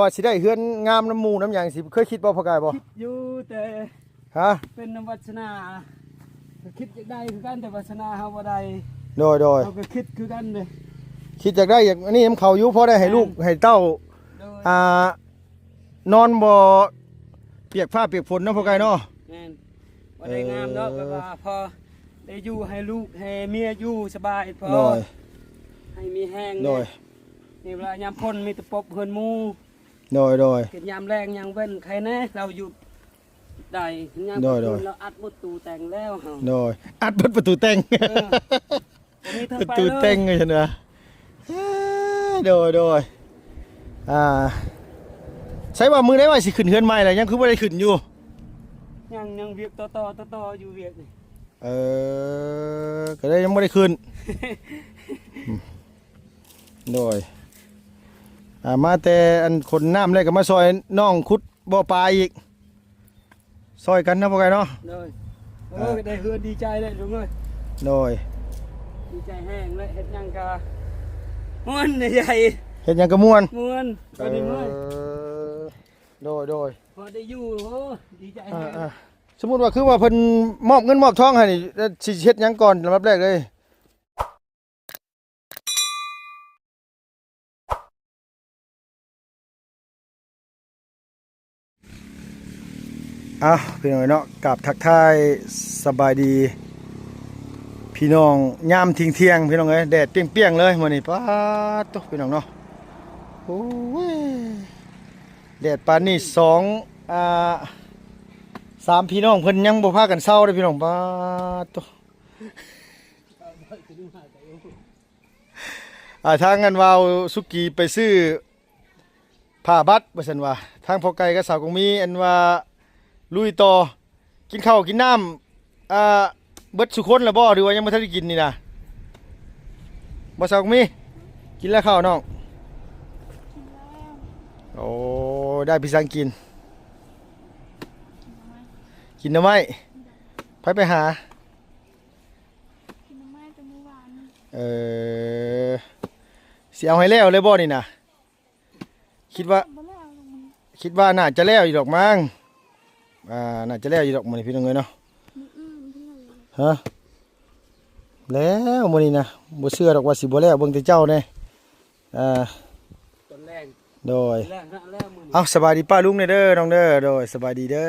ວ່າຊິໄດ້ເຮືອນງາມນຳໝູ່ນຳຫຍັງ ຊິເຄີຍຄິດບໍ່ ພໍ່ກາຍບໍ່? ຄິດຢູ່ ແຕ່ ຮະ? ເປັນນຳວາສະໜາ ກໍຄິດຢາກໄດ້ຄືກັນ ແຕ່ວາສະໜາເຮົາບໍ່ໄດ້. ໂດຍ ໂດຍ ເຮົາກໍຄິດຄືກັນເດ້ ຄິດຢາກໄດ້ ຢາກອັນນີ້ນຳເຂົາຢູ່ ພໍໄດ້ໃຫ້ລູກໃຫ້ເຕົ້າ ໂດຍ ອ່າ ນອນບໍ່ປຽກຟ້າປຽກຝົນເນາະ ພໍ່ກາຍເນາະ. ແມ່ນ ບໍ່ໄດ້ງາມດອກ ເອີ ແບບວ່າພໍໄດ້ຢູ່ ໃຫ້ລູກໃຫ້ເມຍຢູ່ສະບາຍ ພໍ ໂດຍ ໃຫ້ມີແຮງ ໂດຍ ນີ້ເວລາຍາມຝົນມີແຕ່ປົບເຮືອນໝູ່. ໂດຍ ໂດຍ ເປັນຍາມແລງຍາມເວັນໃຄແນ່ ລາວຢູ່ໄດ້ ຍາມ ໂດຍ ໂດຍ ລາວອັດໝົດຕູ້ແຕ່ງແລ້ວເຮົາ ໂດຍ ອັດໝົດປະຕູແຕ່ງ ເອີ ບໍ່ມີທາງໄປເລີຍ ປະຕູແຕ່ງ ວ່າຊັ້ນວ່າ. ເອີ ໂດຍ ໂດຍ ອ່າ ໃຊ່ວ່າມື້ໃດວ່າຊິຂຶ້ນເຮືອນໃໝ່ແລ້ວ ຍັງຄືບໍ່ໄດ້ຂຶ້ນຢູ່? ຍັງ ຍັງວຽກຕໍ່ໆ ຕໍ່ໆຢູ່ວຽກນີ້ ເອີ ກໍເລີຍຍັງບໍ່ໄດ້ຂຶ້ນ. ໂດຍ ອ່າ ມາແຕ່ອັນຂົນນ້ຳແລ້ວກໍມາຊ່ອຍນ້ອງຂຸດບໍ່ປາອີກ ຊ່ອຍກັນເນາະ ພໍ່ກາຍເນາະ. ໂດຍ ໂອ້ ອ່າ ໄດ້ເຮືອນດີໃຈແລ້ວລຸງເອີຍ. ໂດຍ ດີໃຈແຮງເລີຍ ເຮັດຫຍັງກະມ່ວນໃຫຍ່ ເຮັດຫຍັງກະມ່ວນ ມ່ວນ ເອີ ໂດຍ ໂດຍ ພໍໄດ້ຢູ່ ໂອ້ ດີໃຈແຮງ. ອ່າ ສົມມຸດວ່າ ຄືວ່າເພິ່ນມອບເງິນມອບທອງໃຫ້ນີ້ ຊິເຮັດຫຍັງກ່ອນລຳດັບແລກເລີຍ? ອ້າວ ພີ່ນ້ອງເອີຍເນາະ ກາບທັກທາຍສະບາຍດີພີ່ນ້ອງຍາມທ່ຽງໆ ພີ່ນ້ອງເອີຍ. ແດດປ່ຽງໆ ເລີຍມື້ນີ້ ປາດໂທ້ ພີ່ນ້ອງເນາະ ໂອ້ຍ ແດດປານນີ້ ສອງ ອ່າ ສາມພີ່ນ້ອງເພິ່ນຍັງບໍ່ພາກັນເຊົາເດ້ ພີ່ນ້ອງ ປາດໂທ້. ອ່າ ທາງອັນວ່າວສຸກີໄປຊື້ຜ້າບັດວ່າຊັ້ນວ່າ ທາງພໍ່ໄກ່ກັບສາວກອງມີ ອັນວ່າລຸຍຕໍ່ ກິນເຂົ້າກິນນ້ຳ ອ່າ ເບິດສູ່ຄົນແລ້ວບໍ່ ຫຼືວ່າຍັງບໍ່ທັນໄດ້ກິນນີ້ນະ? ບໍ່ ສາວກອງມີ ກິນແລ້ວເຂົ້ານ້ອງ? ໂອ້ ໄດ້ໄປສັງກິນ? ກິນໜໍ່ໄມ້ ໃຜໄປຫາ? ກິນໜໍ່ໄມ້ແຕ່ມື້ວານນີ້. ເອີ ຊິເອົາໃຫ້ແລ້ວເລີຍບໍ່ນີ້ນະ? ຄິດວ່າ ບໍ່ແລ້ວລະມື້ນີ້ ຄິດວ່າໜ້າຈະແລ້ວຢູ່ດອກມັງ. ອ່າ ໜ້າຈະແລ້ວຢູ່ດອກມື້ນີ້ ພີ່ນ້ອງເອີຍເນາະ. ມື້ອື່ນເທື່ອ ຮະ? ແລ້ວມື້ນີ້ນະ ບໍ່ເຊື່ອດອກວ່າຊິບໍ່ແລ້ວ ເບິ່ງແຕ່ເຈົ້າແດ່. ອ່າ ຕອນແລງ ໂດຍ ແລ້ວ ແລ້ວມື້ນີ້ ເອົ້າ ສະບາຍດີປ້າລຸງແດ່ເດີນ້ອງເດີ. ໂດຍ ສະບາຍດີເດີ.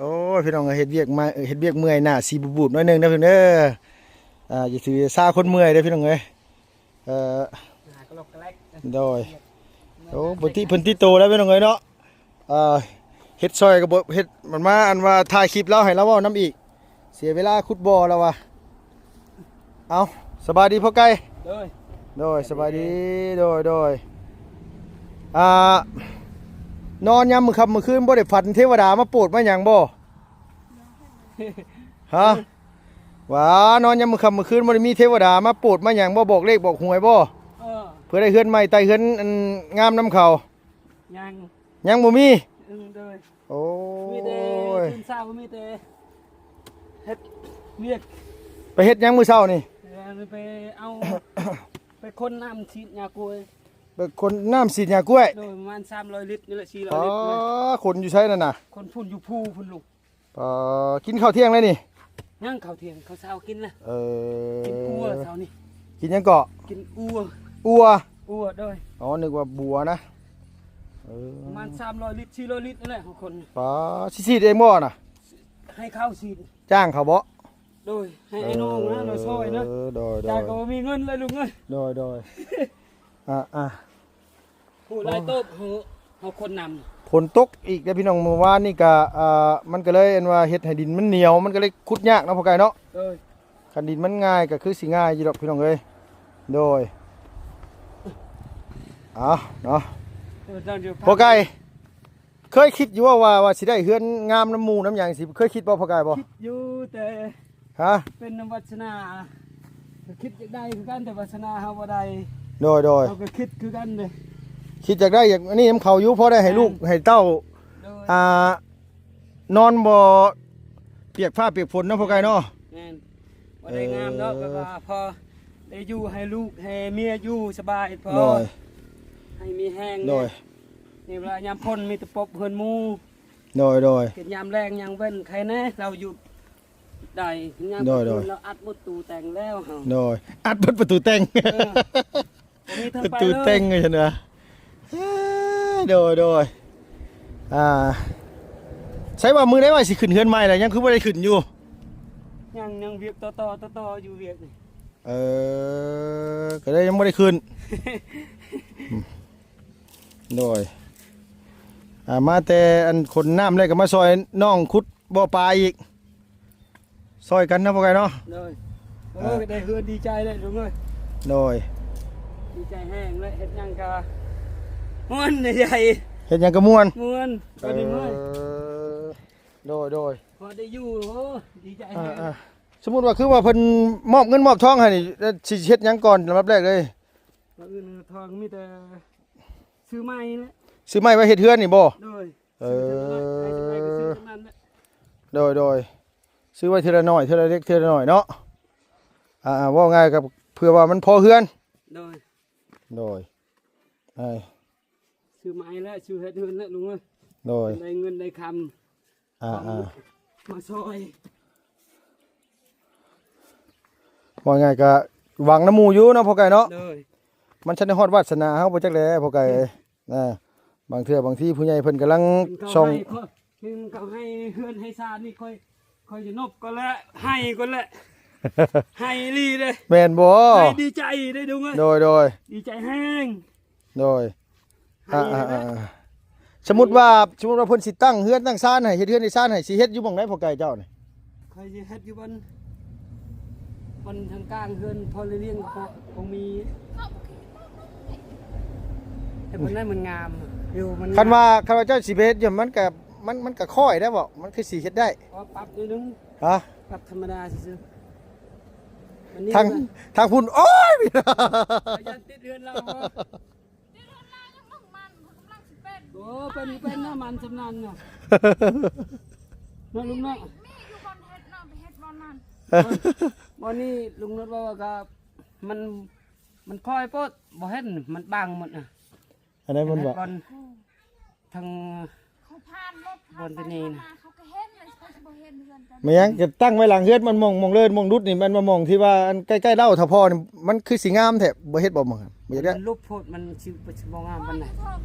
ໂອ້ຍ ພີ່ນ້ອງເອີຍ ເຮັດວຽກມາ ເຮັດວຽກເມື່ອຍ ໜ້າສີບູດໆ ໜ້ອຍໜຶ່ງເດີພີ່ນ້ອງເດີ. ອ່າ ຢ່າຖືຊາຄົນເມື່ອຍເດີພີ່ນ້ອງເອີຍ. ເອີ ໜ້າກະລັອກກະແລັກ ໂດຍ ໂອ້ ເພິ່ນຕິ ເພິ່ນຕິໂຕແລ້ວພີ່ນ້ອງເອີຍເນາະ. ເອີ ເຮັດຊ່ອຍກໍບໍ່ເຮັດ ມັນມາອັນວ່າຖ່າຍຄລິບລາວ ໃຫ້ລາວເວົ້ານຳອີກ ເສຍເວລາຂຸດບໍ່ລາວວ່າ. ເອົ້າ ສະບາຍດີພໍ່ໄກ່. ໂດຍ ໂດຍ ສະບາຍດີ. ໂດຍ ໂດຍ ອ່າ ນອນຍາມມື້ຄ່ຳມື້ຄືນບໍ່ໄດ້ຝັນເທວະດາມາໂປດມາຫຍັງບໍ່? ຮະ? ວ່ານອນຍາມມື້ຄ່ຳມື້ຄືນບໍ່ໄດ້ມີເທວະດາມາໂປດມາຫຍັງບໍ່ ບອກເລກບອກຫວຍບໍ່? ເອີ ເພື່ອໄດ້ເຮືອນໃໝ່ໃຕ້ເຮືອນອັນງາມນຳເຂົາ? ຍັງ ຍັງບໍ່ມີ. ອືມ ໂດຍ ໂອ້ຍ ມີແຕ່ຕື່ນເຊົ້າ ມີແຕ່ເຮັດວຽກ. ໄປເຮັດຫຍັງມື້ເຊົ້ານີ້? ເອີ ໄປເອົາ ໄປຂົນນ້ຳສີດຫຍ້າກ້ວຍ. ໄປຂົນນ້ຳສີດຫຍ້າກ້ວຍ? ໂດຍ ປະມານສາມຮ້ອຍລິດນີ້ແຫຼະ ສີ່ຮ້ອຍລິດ. ອໍ ຂົນຢູ່ໃສນັ້ນນະ? ຂົນພຸ້ນ ຢູ່ພູພຸ້ນລຸງ. ປາ ກິນເຂົ້າທ່ຽງແລ້ວນີ້? ຍັງ ເຂົ້າທ່ຽງ ເຂົ້າເຊົ້າກິນແລ້ວ. ເອີ ກິນອົ່ວເຊົ້ານີ້. ກິນຫຍັງເກາະ? ກິນອົ່ວ. ອົ່ວ? ອົ່ວ ໂດຍ. ອໍ ນຶກວ່າບົວນະ. ເອີ ປະມານສາມຮ້ອຍລິດ ສີ່ຮ້ອຍລິດນີ້ແຫຼະຂອງຄົນ. ປາ ຊິສີດເອງບໍ່ນະ? ໃຫ້ເຂົາສີດ. ຈ້າງເຂົາບໍ່? ໂດຍ ໃຫ້ອ້າຍນ້ອງນະ ເອີ ມາຊ່ອຍນະ. ໂດຍ ໂດຍ ຈ້າງກໍບໍ່ມີເງິນແລ້ວລຸງເອີຍ. ໂດຍ ໂດຍ ອ່າ ອ່າ ໂອ້ ຫຼາຍເຕີບ ເຮົາ ເຮົາຂົນນ້ຳ. ຝົນຕົກອີກເດ້ພີ່ນ້ອງ ມື້ວານນີ້ກະ ອ່າ ມັນກະເລີຍອັນວ່າເຮັດໃຫ້ດິນມັນໜຽວ ມັນກະເລີຍຂຸດຍາກເນາະ ພໍ່ໄກ່ເນາະ. ໂດຍ ຄັນດິນມັນງ່າຍກະຄືຊິງ່າຍຢູ່ດອກພີ່ນ້ອງເອີຍ. ໂດຍ ເອົາເນາະ ເອີ ພໍ່ໄກ່ ເຄີຍຄິດຢູ່ວ່າ ວ່າ ວ່າຊິໄດ້ເຮືອນງາມນຳໝູ່ນຳຫຍັງ ຊິເຄີຍຄິດບໍ່ ພໍ່ກາຍບໍ່? ຄິດຢູ່ ແຕ່ ຮະ? ເປັນນຳວາສະໜາ ກໍຄິດຢາກໄດ້ຄືກັນ ແຕ່ວາສະໜາເຮົາບໍ່ໄດ້. ໂດຍ ໂດຍ ເຮົາກໍຄິດຄືກັນເດ້ ຄິດຢາກໄດ້ ຢາກອັນນີ້ນຳເຂົາຢູ່ ພໍໄດ້ໃຫ້ລູກໃຫ້ເຕົ້າ ໂດຍ ອ່າ ນອນບໍ່ປຽກຟ້າປຽກຝົນເນາະ ພໍ່ໄກ່ເນາະ. ແມ່ນ ບໍ່ໄດ້ງາມດອກ ເອີ ແບບວ່າພໍໄດ້ຢູ່ ໃຫ້ລູກໃຫ້ເມຍຢູ່ສະບາຍ ພໍ ໂດຍ ໃຫ້ມີແຮງ ໂດຍ. ນີ້ເວລາຍາມຝົນມີແຕ່ປົບເຮືອນໝູ່. ໂດຍ ໂດຍ. ເປັນຍາມແລ້ງຍາມເວັນໃຄແດ່ ລາວຢູ່ໄດ້. ຍາມ ໂດຍ ໂດຍ. ລາວອັດໝົດຕູ້ແຕ່ງແລ້ວເຮົາ. ໂດຍ ອັດໝົດປະຕູແຕ່ງ. ເອີ ບໍ່ມີທາງໄປເລີຍ ປະຕູແຕ່ງວ່າຊັ້ນວ່າ. ເອີ ໂດຍ ໂດຍ. ອ່າ ໃຊ່ວ່າມື້ໃດວ່າຊິຂຶ້ນເຮືອນໃໝ່ແລ້ວ ຍັງຄືບໍ່ໄດ້ຂຶ້ນຢູ່? ຍັງ ຍັງວຽກຕໍ່ໆ ຕໍ່ໆຢູ່ວຽກນີ້. ເອີ ກໍເລີຍຍັງບໍ່ໄດ້ຂຶ້ນ. ໂດຍ ອ່າ ມາແຕ່ອັນຂົນນ້ຳແລ້ວກໍມາຊ່ອຍນ້ອງຂຸດບໍ່ປາອີກ ຊ່ອຍກັນເນາະ ພໍ່ໄກ່ເນາະ. ໂດຍ. ໂອ້ ອ່າ ໄດ້ເຮືອນດີໃຈແລ້ວລຸງເອີຍ. ໂດຍ. ດີໃຈແຮງແລ້ວ ເຮັດຫຍັງກະມ່ວນໃຫຍ່ ເຮັດຫຍັງກະມ່ວນ ມ່ວນ. ເອີ ໂດຍ ໂດຍ. ພໍໄດ້ຢູ່ ໂອ້ ດີໃຈແຮງ. ອ່າ ອ່າ ສົມມຸດວ່າ ຄືວ່າເພິ່ນມອບເງິນມອບທອງໃຫ້ນີ້ ຊິເຮັດຫຍັງກ່ອນລຳດັບແລກເລີຍ? ເງິນທອງມີແຕ່ຊື້ໃໝ່ແຫຼະ ຊື້ໃໝ່ໄວ້ເຮັດເຮືອນນີ້ບໍ່? ໂດຍ. ເອີ ຊື້ເທົ່າໃດ ໃຫ້ເທົ່າໃດກໍຊື້ເທົ່ານັ້ນແຫຼະ. ໂດຍ ໂດຍ. ຊື້ໄວ້ເທື່ອລະໜ້ອຍ ເທື່ອລະເລັກເທື່ອລະໜ້ອຍເນາະ. ອ່າ ເວົ້າງ່າຍກໍເພື່ອວ່າມັນພໍເຮືອນ. ໂດຍ ໂດຍ. ຊື້ໃໝ່ແລ້ວ ຊື້ເຮັດເຮືອນແລ້ວລຸງເອີຍ. ໂດຍ. ໄດ້ເງິນໄດ້ຄຳ ອ່າ ອ່າ ມາຊ່ອຍ. ວ່າງ່າຍກະຫວັງນຳໝູ່ຢູ່ເນາະ ພໍ່ໄກ່ເນາະ. ໂດຍ. ມັນຊັ້ນໄດ້ຮອດວາດສະໜາເຮົາບໍ່ຈັກແຫຼະ ພໍ່ໄກ່. ອືມ ອ່າ ບາງເທື່ອບາງທີຜູ້ໃຫຍ່ເພິ່ນກຳລັງ ເພິ່ນເຂົາ ຊ່ອງ ໃຫ້ ເພິ່ນເຂົາໃຫ້ເຮືອນໃຫ້ຊານນີ້ ຂ້ອຍ ຂ້ອຍຈະນົບກ່ອນແຫຼະ ໄຫ້ກ່ອນແຫຼະ ໄຫ້ອີ່ຫຼີເດ້. ແມ່ນບໍ່? ໄຫ້ດີໃຈເດ້ລຸງເອີຍ. ໂດຍ ໂດຍ. ດີໃຈແຮງ. ໂດຍ. ອ່າ ອ່າ ສົມມຸດວ່າ ສົມມຸດວ່າເພິ່ນຊິຕັ້ງເຮືອນຕັ້ງຊານໃຫ້ ເຮັດເຮືອນເຮັດຊານໃຫ້ ຊິເຮັດຢູ່ໝ່ອງໃດພໍ່ໄກ່ເຈົ້ານີ້? ຂ້ອຍຊິເຮັດຢູ່ບ່ອນ ບ່ອນທາງກາງເຮືອນພໍ່ລະລ້ຽງ ກໍຄົງມີ ເຮັດບ່ອນໃດມັນງາມຢູ່. ມັນ ຄັນວ່າ ຄັນວ່າເຈົ້າຊິໄປເຮັດຢູ່ ມັນກະ ມັນ ມັນກະຄ່ອຍໄດ້ບໍ່? ມັນຄືຊິເຮັດໄດ້. ກໍປັບໜ້ອຍໜຶ່ງ. ຮະ? ປັບທຳມະດາຊື່ໆ. ທາງ ທາງພຸ້ນ ໂອ້ຍ ຢ້ານຕິດເຮືອນລາວ. ໂອ້ ເປັນ ເປັນເນາະ ມັນຊຳນານເນາະ ເນາະລຸງເນາະ. ມີຢູ່ບ່ອນເຮັດເນາະ ໄປເຮັດບ່ອນມັນ. ບ່ອນນີ້ລຸງນຸດວ່າ ວ່າກໍມັນ ມັນຄ່ອຍໂພດ ບໍ່ເຫັນ ມັນບັງໝົດນະ. ອັນໃດມັນວ່າ ເຮັດບ່ອນ ທາງ ເຂົາຜ່ານລົດ ບ່ອນຕົວນີ້ນະ ເຂົາກໍເຫັນ ແລ້ວເຂົາຊິບໍ່ເຫັນເຮືອນກັນ. ແມ່ນຫຍັງ ຈະຕັ້ງໄວ້ຫຼັງເຮືອນ ມັນໝ່ອງ ໝ່ອງເລີນ ໝ່ອງດຸດນີ້ ແມ່ນວ່າໝ່ອງທີ່ວ່າ ອັນໃກ້ໆເລົ້າຖ້າພໍນີ້ ມັນຄືຊິງາມແທ້ ບໍ່ເຮັດບໍ່? ບໍ່ຢາກໄດ້ ມັນຫຼຸບໂພດ ມັນຊິ ຊິບໍ່ງາມປານໃດ.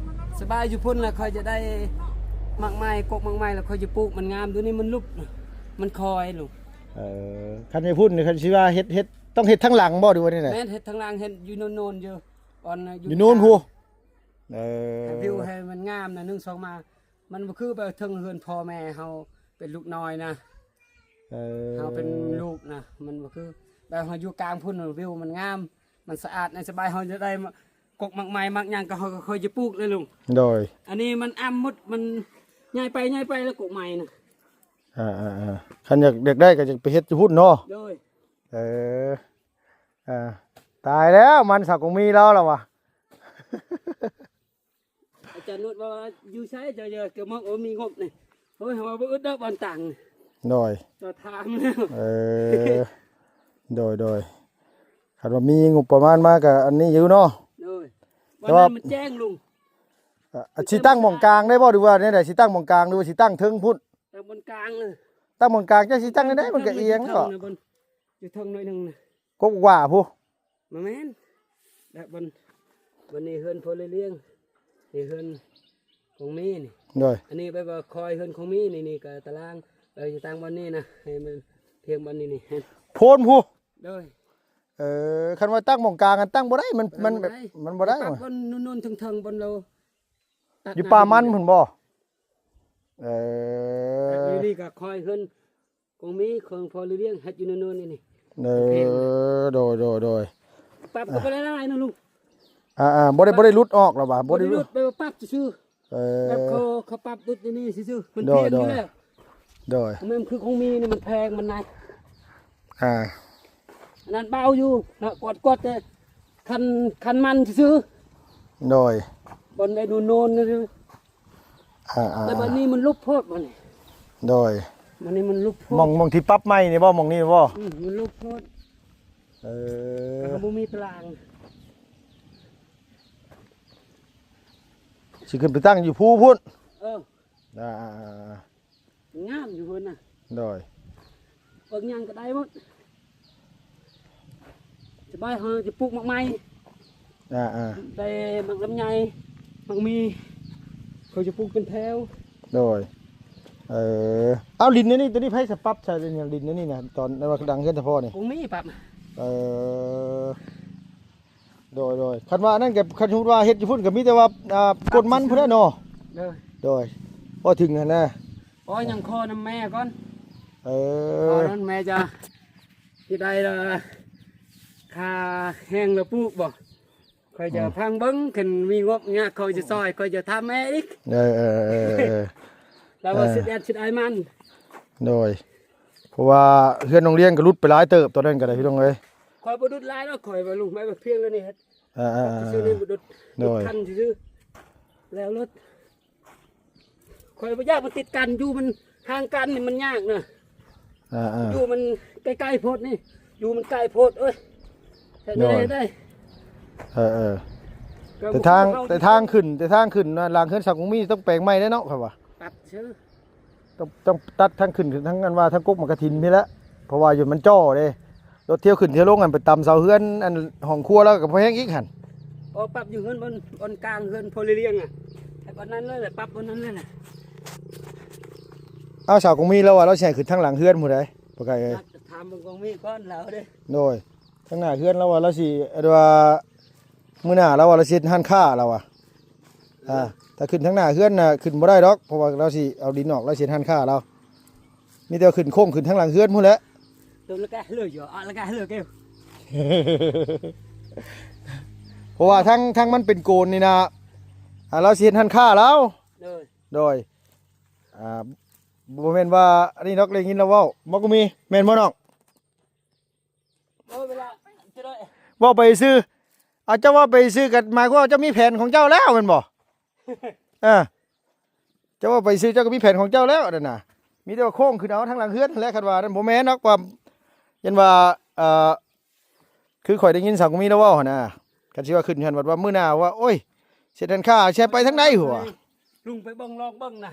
ສະບາຍຢູ່ພຸ້ນແຫຼະ ຂ້ອຍຈະໄດ້ໝາກໄມ້ ກົກໝາກໄມ້ ແລ້ວຂ້ອຍຈະປູກມັນງາມ. ດຽວນີ້ມັນຫຼຸບ ມັນຄ່ອຍລົງ. ເອີ ຄັນຢູ່ພຸ້ນນີ້ ຄັນຊິວ່າເຮັດ ເຮັດ ຕ້ອງເຮັດທາງຫຼັງບໍ່ ຫຼືວ່າແນວໃດ? ແມ່ນ ເຮັດທາງຫຼັງ ເຮັດຢູ່ໂນນໆ ຢູ່ ບ່ອນ ຢູ່ ຢູ່ໂນນພຸ້ນ. ເອີ ໃຫ້ວິວໃຫ້ມັນງາມນະ ໜຶ່ງສອງມາ ມັນບໍ່ຄືແບບເທິງເຮືອນພໍ່ແມ່ເຮົາເປັນລູກນ້ອຍນະ. ເອີ ເຮົາເປັນລູກນະ ມັນບໍ່ຄື ແບບເຮົາຢູ່ກາງພຸ້ນ ວິວມັນງາມ ມັນສະອາດນະ ສະບາຍ. ເຮົາຈະໄດ້ ກົກໝາກໄມ້ໝາກຫຍັງກໍເຮົາກໍຄ່ອຍຈະປູກເລີຍລຸງ. ໂດຍ. ອັນນີ້ມັນອຳໝົດ ມັນໃຫຍ່ໄປໃຫຍ່ໄປແລ້ວ ກົກໄມ້ນະ. ອ່າໆໆ ຄັນຢາກ ຢາກໄດ້ກໍຈະໄປເຮັດຢູ່ພຸ້ນເນາະ. ໂດຍ. ເອີ ອ່າ ຕາຍແລ້ວ ມັນສາວກົງມີລາວລະວະ. ອາຈານນຸດວ່າ ຢູ່ໃສເຈົ້າ ເຈົ້າກໍມາ ໂອ້ ມີງົບນີ້. ໂອ້ຍ ເຮົາວ່າບໍ່ອຶດດອກບ່ອນຕັ້ງ. ໂດຍ. ເຈົ້າຖາມແລ້ວ. ເອີ ໂດຍໆ ຄັນວ່າມີງົບປະມານມາກໍອັນນີ້ຢູ່ເນາະ. ໂດຍ. ແຕ່ວ່າ ວັນນັ້ນມັນແຈ້ງລຸງ. ອ່າ ຊິຕັ້ງໝ່ອງກາງໄດ້ບໍ່ ຫຼືວ່າແນວໃດ? ຊິຕັ້ງໝ່ອງກາງ ຫຼືວ່າຊິຕັ້ງເທິງພຸ້ນ? ຕັ້ງບ່ອນກາງເລີຍ. ຕັ້ງບ່ອນກາງ ເຈົ້າຊິຕັ້ງແນວໃດ? ມັນກໍອຽງເນາະ. ຢູ່ເທິງໜ້ອຍໜຶ່ງນະ ກົກຫວ້າພຸ້ນ. ບໍ່ແມ່ນ ແບບບ່ອນ ບ່ອນນີ້ເຮືອນພໍ່ເລີຍລ້ຽງ ນີ້ເຮືອນຂອງມີນີ້. ໂດຍ. ອັນນີ້ແບບວ່າຄອຍເຮືອນຂອງມີນີ້ ນີ້ກໍຕາລາງ. ເອີ ຊິຕັ້ງບ່ອນນີ້ນະ ໃຫ້ມັນພຽງບ່ອນນີ້ນີ້ ໂພນພຸ້ນ. ໂດຍ. ເອີ ຄັນວ່າຕັ້ງໝ່ອງກາງ ອັນຕັ້ງບໍ່ໄດ້ ມັນ ມັນແບບ ມັນບໍ່ໄດ້ ມັນບໍ່ໄດ້. ປັບບ່ອນໂນນໆ ເທິງໆ ບ່ອນລາວ ຢູ່ປ່າມັນພຸ້ນບໍ່? ເອີ ຢູ່ນີ້ກໍຄອຍເຮືອນ ຂອງມີຂອງພໍ່ເລີຍລ້ຽງ ເຮັດຢູ່ໂນນໆ ນີ້ນີ້. ເອີ ໂດຍໆໆ. ປັບກໍບໍ່ໄດ້ຫຼາຍນະລຸງ. ອ່າໆ ບໍ່ໄດ້ ປັບ ບໍ່ໄດ້ຫຼຸດອອກລະຫວາ? ບໍ່ໄດ້ຫຼຸດ ແບບວ່າປັບຊື່ໆ. ເອີ ແບບເຂົາ ເຂົາປັບດຸດນີ້ຊື່ໆ ມັນພຽງຢູ່ແລ້ວ. ໂດຍ. ແມ່ນຄືຂອງມີນີ້ມັນແພງ ມັນໜັກ. ອ່າ ອັນນັ້ນເບົາຢູ່ນະ ກວດໆ ແຕ່ຄັນ ຄັນມັນຊື່ໆ. ໂດຍ. ບ່ອນໄດ້ໂນນໆ ຊື່ໆ. ອ່າໆ ແຕ່ບັດນີ້ມັນຫຼຸບໂພດບັດນີ້. ໂດຍ. ບັດນີ້ມັນຫຼຸບໂພດ. ໝ່ອງ ໝ່ອງທີ່ປັບໃໝ່ນີ້ບໍ່? ໝ່ອງນີ້ບໍ່? ອືມ ມັນຫຼຸບໂພດ. ເອີ ກໍບໍ່ມີຕາລາງ. ຊິຂຶ້ນໄປຕັ້ງຢູ່ພູພຸ້ນ. ເອີ ອ່າ ງາມຢູ່ພຸ້ນນະ. ໂດຍ ເບິ່ງຫຍັງກໍໄດ້ໝົດ. ສະບາຍ ເຮົາຈະປູກໝາກໄມ້ ອ່າໆ ໄດ້ໝາກລຳໄຍ ໝາກມີ ເຂົາຈະປູກເປັນແຖວ. ໂດຍ ເອີ ເອົາ ດິນອັນນີ້ ໂຕນີ້ໃຜສະປັບໃສ່ດິນອັນນີ້ນະ ຕອນນັ້ນວ່າດັງເຮືອນສະເພາະນີ້ ບໍ່ມີປັບ. ເອີ ໂດຍໆ ຄັນວ່າອັນນັ້ນກໍ ຄັນສົມມຸດວ່າເຮັດຢູ່ພຸ້ນກໍມີແຕ່ວ່າ ອ່າ ກົນມັນພຸ້ນແຫຼະເນາະ. ໂດຍ ໂດຍ ພໍເຖິງຫັ້ນນະ. ໂອ້ຍ ຍັງຂໍນຳແມ່ກ່ອນ. ເອີ ຂໍນຳແມ່ຈະ ຊິໄດ້ລະ ຄ່າແຮງລະປູກບໍ່? ຂ້ອຍຈະ ອືມ ຟັງເບິ່ງ ຄັນມີງົບຍາກຂ້ອຍຈະຊ່ອຍ ຂ້ອຍຈະຖາມແມ່ອີກ. ເອີໆໆໆ ລາວວ່າ ເອີ ຊິແອດຊິໄດ້ມັນ. ໂດຍ ເພາະວ່າເຮືອນນ້ອງລຽງກໍຫຼຸດໄປຫຼາຍເຕີບຕອນນັ້ນກໍໄດ້ ພີ່ນ້ອງເອີຍ. ຂ້ອຍບໍ່ດຸດຫຼາຍດອກ ຂ້ອຍວ່າລຸງໄມ້ບັກພຽງແລ້ວນີ້ເຮັດ ເອີໆໆ ຊື່ໆ ນີ້ບໍ່ດຸດ. ໂດຍ ຄັນຊື່ໆ ແລ້ວລົດ ຂ້ອຍບໍ່ຢາກມັນຕິດກັນ ຢູ່ມັນຫ່າງກັນນີ້ມັນຍາກນະ. ອ່າໆ ຢູ່ມັນໃກ້ໆໂພດນີ້ ຢູ່ມັນໃກ້ໂພດ. ເອີຍ ແຕ່ ໂດຍ ໄດ້ ເອີໆ ແຕ່ທາງ ແຕ່ທາງຂຶ້ນ ແຕ່ທາງຂຶ້ນນະ ຫຼັງເຮືອນສາວກົງມີຕ້ອງແປງໃໝ່ແລ້ວເນາະ ຂ້ອຍວ່າ. ຕັດຊື່ ຕ້ອງ ຕ້ອງຕັດທາງຂຶ້ນ ທາງອັນວ່າທາງກົກໝາກກະຖິນພີ້ແຫຼະ ເພາະວ່າຢູ່ມັນຈໍ້ເດ້ ລົດທຽວຂຶ້ນທຽວລົງ ອັນໄປຕຳເສົາເຮືອນ ອັນຫ້ອງຄົວລາວກໍບໍ່ແຮງອີກຫັ້ນ. ອໍ ປັບຢູ່ເຮືອນບ່ອນ ບ່ອນກາງເຮືອນພໍ່ລຽງອະ ໃຫ້ບ່ອນນັ້ນເລີຍແຫຼະ ປັບບ່ອນນັ້ນເລີຍນະ. ເອົາ ສາວກົງມີລາວວ່າລາວຊິໃຫ້ຂຶ້ນທາງຫຼັງເຮືອນພຸ້ນໃດ໋ ບໍ່ໄກເອີຍ. ຖາມເບິ່ງກົງມີກ່ອນລາວເດ້. ໂດຍ ທາງໜ້າເຮືອນລາວວ່າລາວຊິ ອັນວ່າ ມື້ໜ້າລາວວ່າລາວຊິເຮັດຮ້ານຄ້າລາວວ່າ. ອ່າ ຖ້າຂຶ້ນທາງໜ້າເຮືອນນະ ຂຶ້ນບໍ່ໄດ້ດອກ ເພາະວ່າລາວຊິເອົາດິນອອກ ລາວຊິເຮັດຮ້ານຄ້າລາວ. ມີແຕ່ຂຶ້ນໂຄ້ງຂຶ້ນທາງຫຼັງເຮືອນພຸ້ນແຫຼະ. ເພາະວ່າທາງ ທາງມັນເປັນໂກນນີ້ນະ ອ່າ ລາວຊິເຮັດຮ້ານຄ້າລາວ. ໂດຍ ໂດຍ ອ່າ ບໍ່ແມ່ນວ່າອັນນີ້ດອກ ໄດ້ຍິນລາວເວົ້າ ບໍ່ກໍມີ ແມ່ນບໍ່ນ້ອງ? ເວົ້າໄປຊື່. ເອົາ ເຈົ້າເວົ້າໄປຊື່ກໍໝາຍຄວາມວ່າເຈົ້າມີແຜນຂອງເຈົ້າແລ້ວແມ່ນບໍ່? ເອີ ເຈົ້າເວົ້າໄປຊື່ ເຈົ້າກໍມີແຜນຂອງເຈົ້າແລ້ວນັ້ນນະ. ມີແຕ່ວ່າໂຄ້ງຂຶ້ນເອົາທາງຫຼັງເຮືອນຫັ້ນແຫຼະ. ຄັນວ່ານັ້ນບໍ່ແມ່ນດອກ ວ່າ ຢ້ານວ່າ ເອີ ຄືຂ້ອຍໄດ້ຍິນສາວກໍມີລາວເວົ້າຫັ້ນນະ ຄັນຊິວ່າຂຶ້ນຫັ້ນ ບັດວ່າມື້ໜ້າວ່າ ໂອ້ຍ ເສດຫັ້ນຂ້າຊິໄປທາງໃດຫົວ ລຸງໄປເບິ່ງ ລອງເບິ່ງນະ.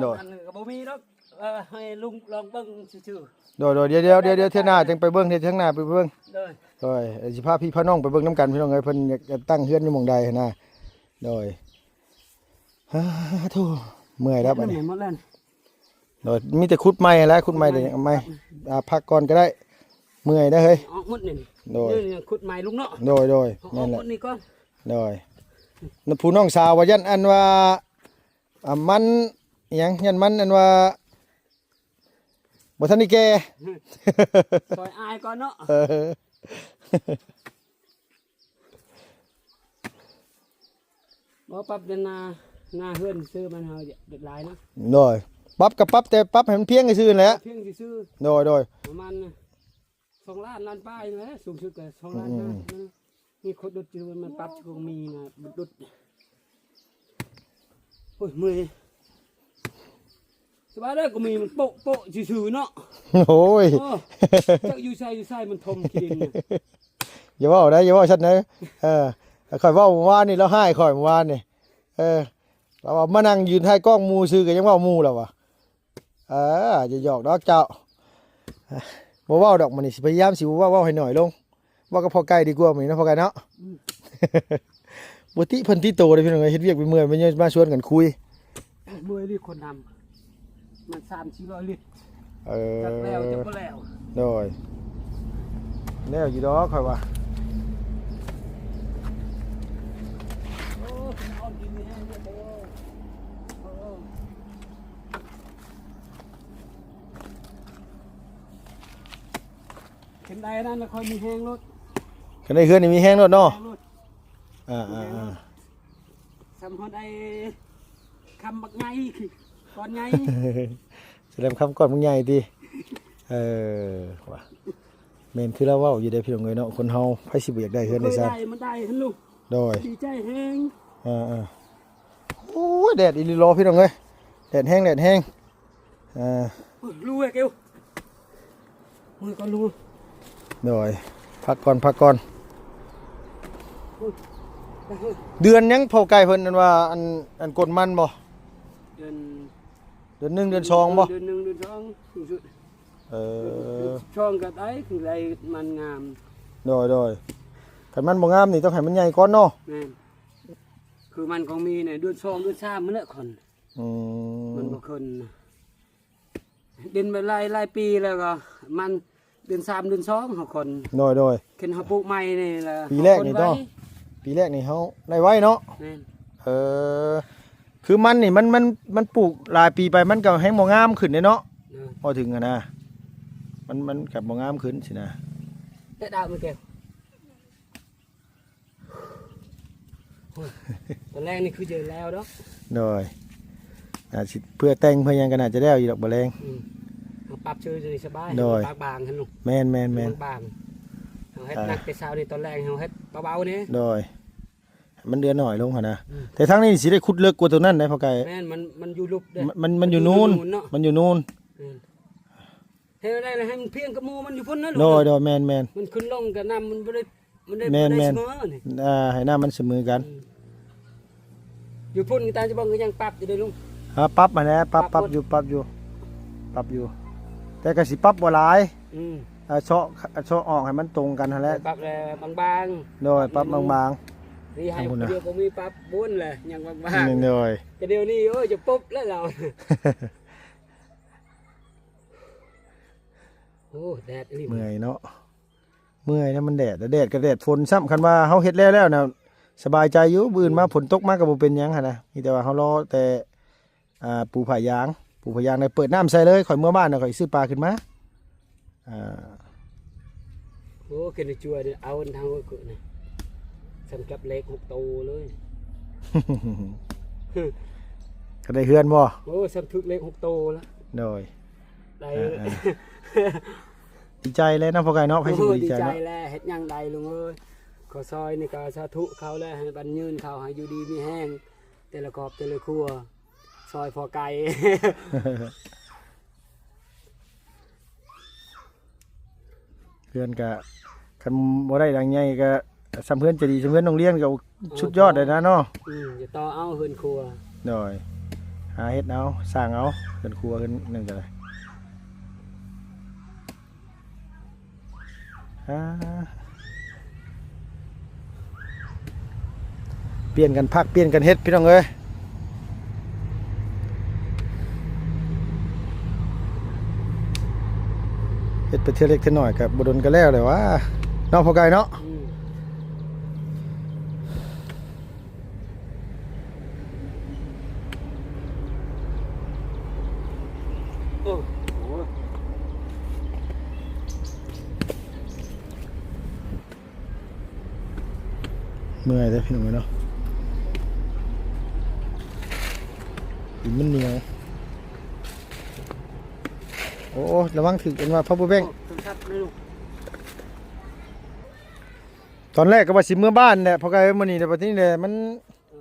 ໂດຍ ອັນນັ້ນກໍບໍ່ມີດອກ ເອີ ໃຫ້ລຸງລອງເບິ່ງຊື່ໆ. ໂດຍໆ ດຽວໆ ດຽວໆ ເທື່ອໜ້າຈັ່ງໄປເບິ່ງ ເທື່ອທາງໜ້າໄປເບິ່ງ. ໂດຍ ໂດຍ ຊິພາພີ່ພານ້ອງໄປເບິ່ງນຳກັນ ພີ່ນ້ອງເອີຍ ເພິ່ນຢາກຕັ້ງເຮືອນຢູ່ໝ່ອງໃດຫັ້ນນະ. ໂດຍ ໂທ້ ເມື່ອຍແລ້ວບັດນີ້. ໂດຍ ມີແຕ່ຂຸດໃໝ່ແຫຼະ ຂຸດໃໝ່ ເອົາໃໝ່ ອ່າ ພັກກ່ອນກໍໄດ້ ເມື່ອຍເດ້ເຮີ້ຍ. ອອກໝົດນີ້. ໂດຍ ນີ້ຂຸດໃໝ່ລຸງເນາະ. ໂດຍໆ ອອກໝົດນີ້ກ່ອນ. ໂດຍ ຜູ້ນ້ອງສາວວ່າຢ້ານອັນວ່າ ອ່າ ມັນອີຫຍັງ ຢ້ານມັນອັນວ່າບໍ່ທັນໄດ້ແກ່ ຊ່ອຍອ້າຍກ່ອນເນາະ. ເອີ ບໍ່ປັບແຕ່ໜ້າ ໜ້າເຮືອນຊື່ມັນ ເຮົາເຮັດຫຼາຍເນາະ. ໂດຍ ປັບກໍປັບ ແຕ່ປັບໃຫ້ມັນພຽງຊື່ນັ້ນແຫຼະ. ພຽງຊື່ໆ. ໂດຍໆ ປະມານ ສອງລ້ານ ລ້ານປາຍແຫຼະ ສູງສຸດກໍສອງລ້ານຫ້າ. ອືມ ນີ້ຄົນດຸດຢູ່ ມັນປັບຄົງມີນະ ດຸດ. ໂອ້ຍ ເມື່ອຍ. ສະບາຍເດີ ກໍມີມັນໂປະໆຊື່ໆເນາະ. ໂອ້ຍ ໂອ້ ຈັກຢູ່ໃສຢູ່ໃສ ມັນຖົມຂີ້ດິນນະ. ຢ່າເວົ້າໄດ໋ ຢ່າເວົ້າຊັ້ນເດີ. ເອີ ຂ້ອຍເວົ້າມື້ວານນີ້ ລາວຮ້າຍຂ້ອຍມື້ວານນີ້. ເອີ ລາວວ່າມານັ່ງຢືນທ້າຍກ້ອງໝູ່ຊື່ ກໍຍັງເວົ້າໝູ່ລາວວ່າ. ເອີ ຢ່າຫຍອກດອກເຈົ້າ. ບໍ່ເວົ້າດອກ ມື້ນີ້ຊິພະຍາຍາມຊິບໍ່ເວົ້າ ເວົ້າໃຫ້ໜ້ອຍລົງ. ເວົ້າກັບພໍ່ໄກ່ດີກວ່າມື້ນີ້ເນາະ ພໍ່ໄກ່ເນາະ. ອືມ ບໍ່ຕິເພິ່ນຕິໂຕເດ້ພີ່ນ້ອງເອີຍ ເຮັດວຽກໄປເມື່ອຍ ມາຊວນກັນຄຸຍ. ເມື່ອຍນີ້ຄົນນຳ ມັນສາມສີ່ຮ້ອຍລິດ. ເອີ ຈັກແລ້ວຈັກບໍ່ແລ້ວ. ໂດຍ ແລ້ວຢູ່ດອກຂ້ອຍວ່າ. ໂອ້ ເປັນອອກກິນແຮງເດີ. ໂອ້ ໂອ້ ເປັນໄດນັ້ນລະ ຄ່ອຍມີແຮງໂລດ. ຄັນໄດ້ເຮືອນນີ້ມີແຮງໂລດເນາະ. ມີແຮງໂລດ. ອ່າໆ ສ່ຳຮອດໄອ້ຄຳບັກໃຫຍ່ ກ້ອນໃຫຍ່. ສະແລມຄຳກ້ອນບັກໃຫຍ່ຕິ. ເອີ ວ່າ ແມ່ນຄືລາວເວົ້າຢູ່ເດ້ພີ່ນ້ອງເອີຍເນາະ ຄົນເຮົາໃຜຊິບໍ່ຢາກໄດ້ເຮືອນໄດ້ຊານ. ໂດຍ ດີໃຈແຮງ. ອ່າໆ ໂອ້ຍ ແດດອີ່ຫຼີຫຼໍພີ່ນ້ອງເອີຍ ແດດແຮງ ແດດແຮງ. ເອີ ໂອ້ຍ ລູແກວ ມືກ່ອນລູ. ໂດຍ ພັກກ່ອນ ພັກກ່ອນ. ໂອ້ຍ ເດືອນຫຍັງພໍ່ໄກ່ເພິ່ນ ອັນວ່າ ອັນ ອັນກົນມັນບໍ່? ເດືອນ ເດືອນໜຶ່ງ ເດືອນສອງບໍ່? ເດືອນໜຶ່ງ ເດືອນສອງ ສູງສຸດ. ເອີ ເດືອນສິບສອງກໍໄດ້ ຄືໄດ້ມັນງາມ. ໂດຍ ໂດຍ. ຄັນມັນບໍ່ງາມນີ້ ຕ້ອງໃຫ້ມັນໃຫຍ່ກ່ອນເນາະ. ແມ່ນ. ຄືມັນກໍມີໃນເດືອນສອງ ເດືອນສາມຫັ້ນແຫຼະ ຂ້ອນ. ອືມ ມັນບໍ່ຂຶ້ນນະ. ເປັນມາຫຼາຍ ຫຼາຍປີແລ້ວກໍມັນເດືອນສາມ ເດືອນສອງເຮົາຂ້ອນ. ໂດຍ ໂດຍ. ຄັນເຮົາປູກໃໝ່ນີ້ລະ ປີແລກນີ້ເນາະ ເຮົາຂ້ອນໄວ. ປີແລກນີ້ເຮົາໄດ້ໄວເນາະ. ແມ່ນ. ເອີ ຄືມັນນີ້ ມັນ ມັນ ມັນປູກຫຼາຍປີໄປ ມັນກໍແຮ່ງບໍ່ງາມຂຶ້ນເດ້ເນາະ. ເອີ ເວົ້າເຖິງຫັ້ນນະ ມັນ ມັນກໍບໍ່ງາມຂຶ້ນຊີ້ນະ. ແຕ່ດາວມັນແກ້ວ ຕອນແລກນີ້ຄືຈະແລ້ວດອກ. ໂດຍ. ອາ ຊິເພື່ອແຕ່ງເພື່ອຫຍັງກໍໜ້າຈະແລ້ວຢູ່ດອກ ບໍ່ແລງ. ອືມ ເຮົາປັບຊື່ນີ້ສະບາຍ. ໂດຍ. ປາກບາງຫັ້ນລູກ. ແມ່ນໆໆ. ບາງໆ. ເຮົາເຮັດ ອ່າ ໜັກແຕ່ເຊົ້ານີ້ ຕອນແລກເຮົາເຮັດເບົາໆນີ້. ໂດຍ. ໃຫ້ມັນເຫຼືອໜ້ອຍລົງຫັ້ນນະ. ອືມ ແຕ່ທາງນີ້ຊິໄດ້ຂຸດເລິກກວ່າຕົວນັ້ນໄດ໋ ພໍ່ໄກ່. ແມ່ນ. ມັນ ມັນຢູ່ລຸ່ມເດ້. ມັນ ມັນ ມັນຢູ່ນູນ. ມັນຢູ່ນູນເນາະ. ມັນຢູ່ນູນ. ແມ່ນ. ເຮັດໄດ້ລະ ໃຫ້ມັນພຽງກັບໝູ່ມັນຢູ່ພຸ້ນນະລູກ. ໂດຍ ໂດຍ. ແມ່ນໆ. ມັນຂຶ້ນລົງກັບນ້ຳ ມັນບໍ່ໄດ້ ມັນໄດ້ ແມ່ນໆ ບໍ່ໄດ້ສະເໝີນີ້. ອ່າ ໃຫ້ນ້ຳມັນສະເໝີກັນ. ອືມ ຢູ່ພຸ້ນຕາຈະບອງກໍຍັງປັບຢູ່ເດ້ລຸງ. ອ່າ ປັບຫັ້ນແຫຼະ ປັບ ປັບ ປັບຢູ່ ປັບຢູ່ ປັບຢູ່ ແຕ່ກໍຊິປັບບໍ່ຫຼາຍ. ອືມ ເຊາະ ເຊາະອອກໃຫ້ມັນຕົງກັນຫັ້ນແຫຼະ. ປັບແລ້ວບາງໆ. ໂດຍ. ປັບບາງໆ. ນີ້ໃຫ້ຜູ້ດຽວບໍ່ມີປັບບຸນແຫຼະ ຍັງບາງໆ. ໂດຍ. ແຕ່ດຽວນີ້ ໂອ້ຍ ຈະປົບແລ້ວລາວ. ໂອ້ ແດດອີ່ຫຼີ. ເມື່ອຍເນາະ ເມື່ອຍນະ ມັນແດດ ແດດກໍແດດ ຝົນຊ້ຳ. ຄັນວ່າເຮົາເຮັດແລ້ວແລ້ວນະ ສະບາຍໃຈຢູ່. ມື້ອື່ນມາ ອືມ ຝົນຕົກມາກໍບໍ່ເປັນຫຍັງຫັ້ນນະ. ມີແຕ່ວ່າເຮົາລໍແຕ່ ອ່າ ປູຜ້າຢາງ ປູຜ້າຢາງ ແລ້ວເປີດນ້ຳໃສ່ເລີຍ. ຂ້ອຍເມືອບ້ານນະ ຂ້ອຍຊື້ປາຂຶ້ນມາ. ອ່າ ໂອ້ ຂຶ້ນຈວຍເອົາທາງເກີນນະ ສ່ຳກັບເລກຫົກໂຕເລີຍ. ກໍໄດ້ເຮືອນບໍ່? ໂອ້ ສ່ຳຖືກເລກຫົກໂຕລະ. ໂດຍ. ໄດ້ ອ່າໆ ດີໃຈແລ້ວເນາະ ພໍ່ໄກ່ເນາະ. ໃຜຊິບໍ່ດີໃຈເນາະ? ໂອ້ ດີໃຈແລ້ວ. ເຮັດຫຍັງໄດ້ລຸງເອີຍ. ຂໍຊ່ອຍນີ້ກໍສາທຸເຂົາແຫຼະ ໃຫ້ບັນຍືນເຂົາ ໃຫ້ຢູ່ດີມີແຮງ ແຕ່ລະຄອບແຕ່ລະຄົວ ຊ່ອຍພໍ່ໄກ່. ເຮືອນກະ ຄັນບໍ່ໄດ້ຫຼັງໃຫຍ່ກະ ສ່ຳເຮືອນຈະດີ ສ່ຳເຮືອນນ້ອງລຽນກະ ໂອ້ ສຸດຍອດເລີຍນະເນາະ. ອືມ ຈະຕໍ່ເອົາເຮືອນຄົວ. ໂດຍ. ຫາເຮັດເອົາ ສ້າງເອົາ ເຮືອນຄົວ ເຮືອນນັ້ນກະໄດ້. ອ່າ ປ່ຽນກັນພັກ ປ່ຽນກັນເຮັດ ພີ່ນ້ອງເອີຍ. ເຮັດໄປເທື່ອເລັກເທື່ອໜ້ອຍກໍບໍ່ດົນກໍແລ້ວແຫຼະຫວາ ເນາະ ພໍ່ໄກ່ເນາະ. ອືມ. ໂອ້ໂຫ ເມື່ອຍເດ້ພີ່ນ້ອງເອີຍເນາະ ດິນມັນໜຽວ. ໂອ້ ລະວັງຖືກອັນວ່າ power bank. ໂອ້ ໂທລະສັບເລີຍລູກ. ຕອນແລກກໍວ່າຊິເມືອບ້ານແຫຼະ ພໍກາຍມື້ນີ້ແຫຼະ ບັດນີ້ແຫຼະ ມັນ ເອີ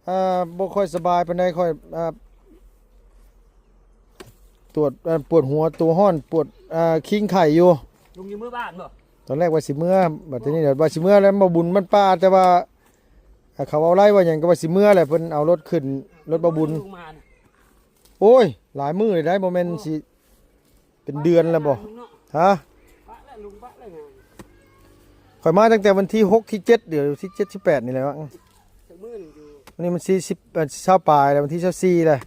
ອ່າ ບໍ່ຄ່ອຍສະບາຍປານໃດ ຂ້ອຍ ອ່າ ປວດ ອ່າ ປວດຫົວ ຕົວຮ້ອນ ປວດ ອ່າ ຄີງໄຂ້ຢູ່. ລຸງຢູ່ເມືອບ້ານບໍ່? ຕອນແລກວ່າຊິເມືອ ບັດນີ້ວ່າຊິເມືອແລ້ວ ບໍ່ບຸນມັນປ່າ ແຕ່ວ່າ ອ່າ ເຂົາເວົ້າໄລ່ວ່າຫຍັງ ກໍວ່າຊິເມືອແຫຼະ ເພິ່ນເອົາລົດຂຶ້ນ ລົດບໍ່ບຸນ. ໂອ້ຍ ຫຼາຍມື້ແລ້ວໄດ໋ ບໍ່ແມ່ນຊິ ເປັນເດືອນແລ້ວບໍ່? ຮະ? ປະແລ້ວ ລຸງປະແລ້ວ. ຂ້ອຍມາຕັ້ງແຕ່ວັນທີຫົກ ທີເຈັດ ດຽວທີເຈັດ ທີແປດນີ້ແຫຼະ. ຈັກມື້ນີ້ຢູ່? ວັນນີ້ມັນສີ່ສິບ ເອີ ຊາວປາຍແລ້ວ ວັນທີຊາວສີ່ແລ້ວ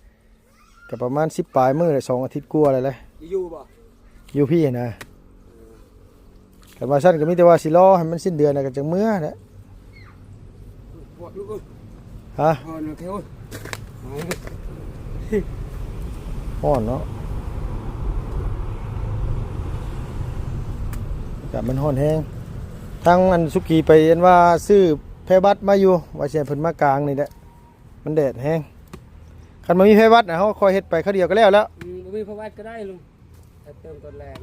ກໍປະມານສິບປາຍມື້ແຫຼະ ສອງອາທິດກວ່າແລ້ວແຫຼະ. ຢູ່ບໍ່? ຢູ່ພີ້ນະ. ຄັນວ່າຊັ້ນກໍມີແຕ່ວ່າຊິລໍໃຫ້ມັນສິ້ນເດືອນ ແລ້ວກໍຈັ່ງເມືອແຫຼະ. ຮະ? ຮ້ອນເນາະ ອາກາດມັນຮ້ອນແຮງ. ທາງອັນສຸກີໄປອັນວ່າຊື້ແພບັດມາຢູ່ ວ່າຊິໃຫ້ເພິ່ນມາກາງນີ້ແຫຼະ ມັນແດດແຮງ. ຄັນບໍ່ມີແພບັດນະ ເຮົາຄ່ອຍເຮັດໄປຄາວດຽວກໍແລ້ວແລ້ວ. ອືມ ບໍ່ມີແພບັດກໍໄດ້ລຸງ. ເຕີມຕອນແລງ.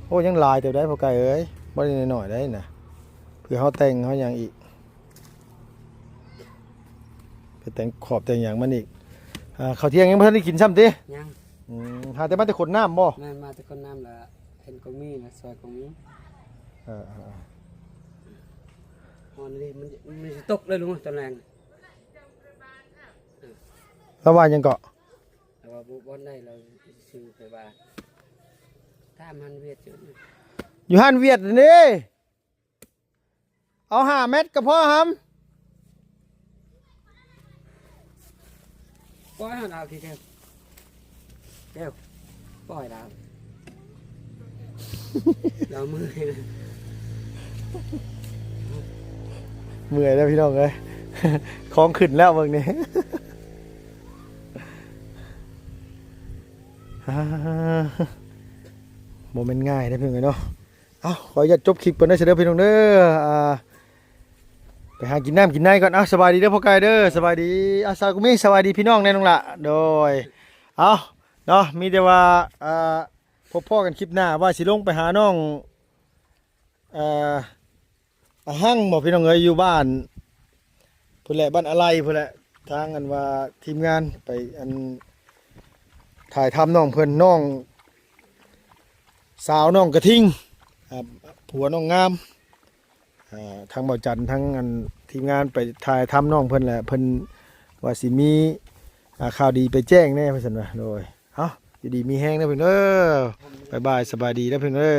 ໂອ້ ຍັງຫຼາຍເຕີບໄດ໋ ພໍ່ໄກ່ເອີຍ ບໍ່ໄດ້ໜ້ອຍໆໄດ໋ນະ. ເພື່ອເຮົາແຕ່ງເຮົາຫຍັງອີກ ໄປແຕ່ງຂອບແຕ່ງຫຍັງມັນອີກ. ອ່າ ເຂົ້າທ່ຽງຍັງບໍ່ທັນໄດ້ກິນຊ້ຳຕິ? ຍັງ. ອືມ ຫາແຕ່ມາແຕ່ຂົນນ້ຳບໍ່? ແມ່ນ ມາແຕ່ຂົນນ້ຳ ແລ້ວເຫັນກໍມີ ແລ້ວຊອຍກໍມີ. ເອີ ເອີ ເອີ. ຕອນນີ້ມັນ ມັນຊິຕົກເລີຍລຸງ ຕອນແລງ. ລາວວ່າຫຍັງເກາະ? ລາວວ່າບໍ່ ບ່ອນໃດລາວຊິຊື້ໄປວ່າ ຖາມຮ້ານຫວຽດຢູ່ ຢູ່ຮ້ານຫວຽດນີ້ ເອົາຫ້າແມັດກໍພໍຫຳ. ປ່ອຍໃຫ້ລາວທີດຽວ ດຽວ ປ່ອຍລາວ ລາວເມື່ອຍ ເມື່ອຍແລ້ວພີ່ນ້ອງເອີຍ ຂອງຂຶ້ນແລ້ວເບິ່ງນີ້ ບໍ່ແມ່ນງ່າຍເດ້ພີ່ນ້ອງເອີຍເນາະ. ເອົາ ຂໍອະນຸຍາດຈົບຄລິບກ່ອນເດີ ເດີພີ່ນ້ອງເດີ ອ່າ ໄປຫາກິນນ້ຳກິນໃນກ່ອນ. ເອົາ ສະບາຍດີເດີພໍ່ກາຍເດີ ສະບາຍດີ. ອ່າ ສາວກຸມິ ສະບາຍດີພີ່ນ້ອງແດ່ນ້ອງຫຼ້າ. ໂດຍ ເອົາເນາະ ມີແຕ່ວ່າ ອ່າ ພົບພໍ້ກັນຄລິບໜ້າ ວ່າຊິລົງໄປຫານ້ອງ ອ່າ ອາຮັ່ງບໍ ພີ່ນ້ອງເອີຍ ຢູ່ບ້ານພຸ້ນແຫຼະ ບ້ານອາໄລພຸ້ນແຫຼະ. ທາງອັນວ່າທີມງານໄປອັນຖ່າຍທຳນ້ອງເພິ່ນ ນ້ອງສາວ ນ້ອງກະທິງ ອ່າ ຜົວນ້ອງງາມ ອ່າ ທາງບ່າວຈັນ ທາງອັນທີມງານໄປຖ່າຍທຳນ້ອງເພິ່ນແຫຼະ ເພິ່ນວ່າຊິມີ ອ່າ ຂ່າວດີໄປແຈ້ງແດ່ ວ່າຊັ້ນວ່າ. ໂດຍ ເອົາ ຢູ່ດີມີແຮງເດີພີ່ນ້ອງເດີ ບາຍບາຍ ສະບາຍດີເດີພີ່ນ້ອງເດີ.